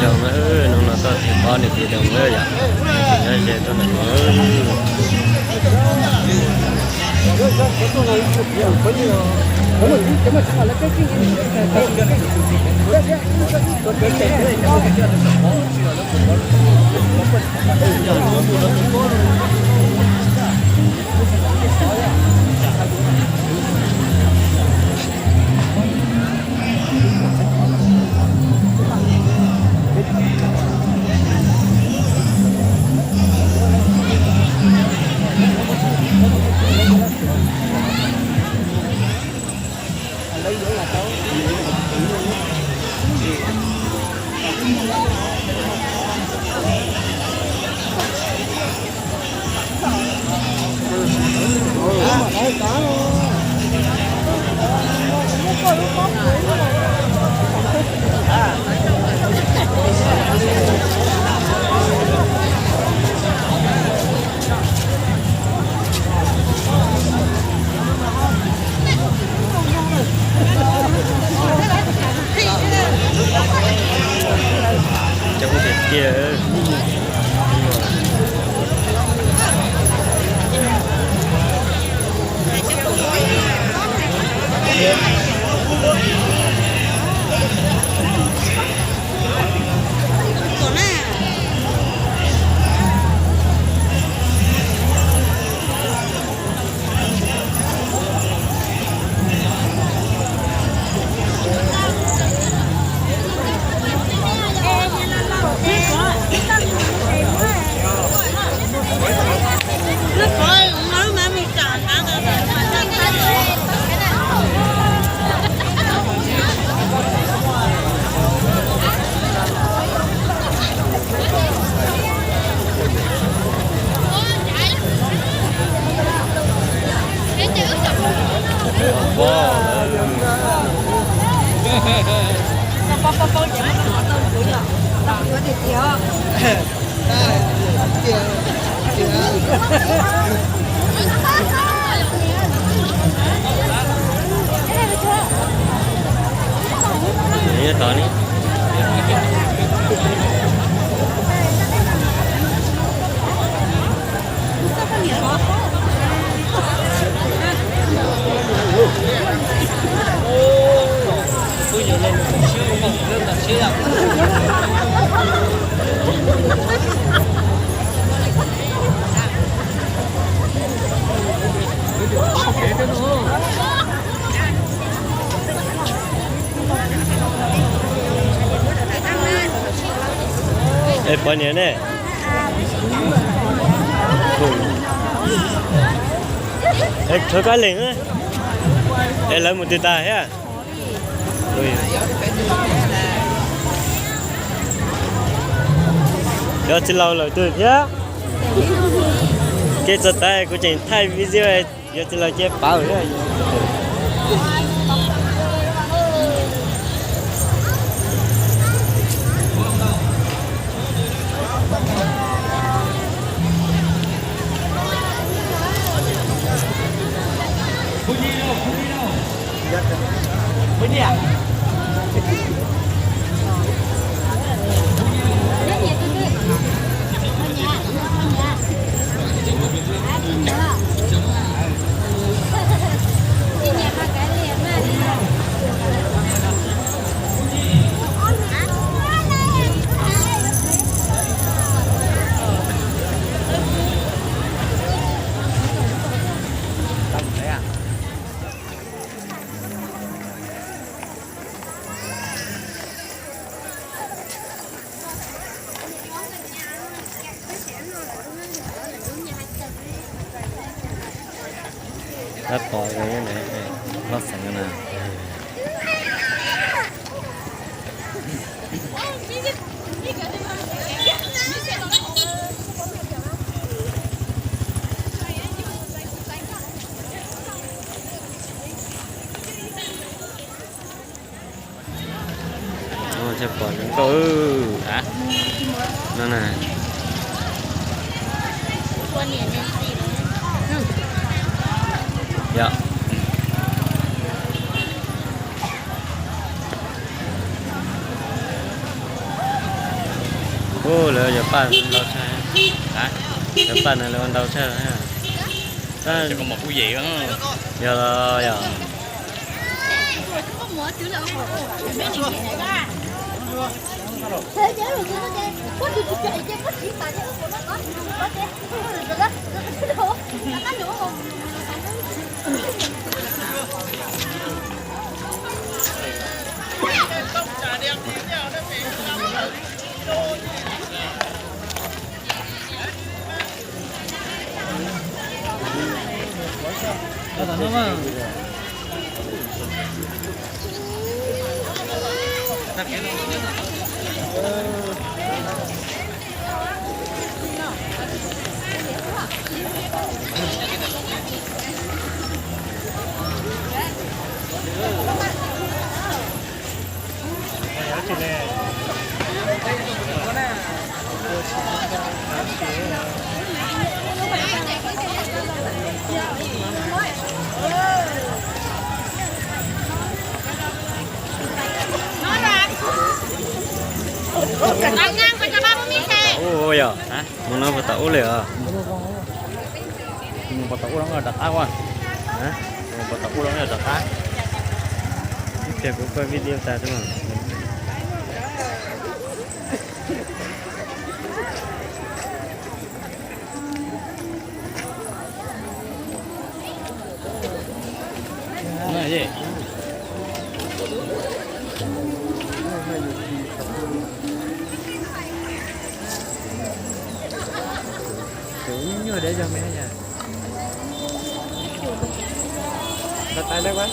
Zoo na, hnub no tuaj tiv pob niam tiv doo lawm yom, nyob ze tuaj ntawm no. Coob tiag tiag. Es poj niam ne? Rov qab leeg, es lawv mus twg tag thiab? Cov txiv laus lawm twg thiab? Kev txog tas kuv tseem thaij video, yog txiv laus ces pauv thiab. Tab tom los xeev na. Pom zoo nkauj a. No na. Yog. Ub, lawv yuav paj ntau tshaj. Lawv paj no lawv ua ntau tshaj. Yog los yog. Ub, yog mus no puas tau ub li os? Mus puas tau ub los rov qab ua? Mus puas tau ub los rov qab? Ib pliag kuv koj video tas xwb mas. Nyuaj deb zog me yom. Nqa tais dab ua.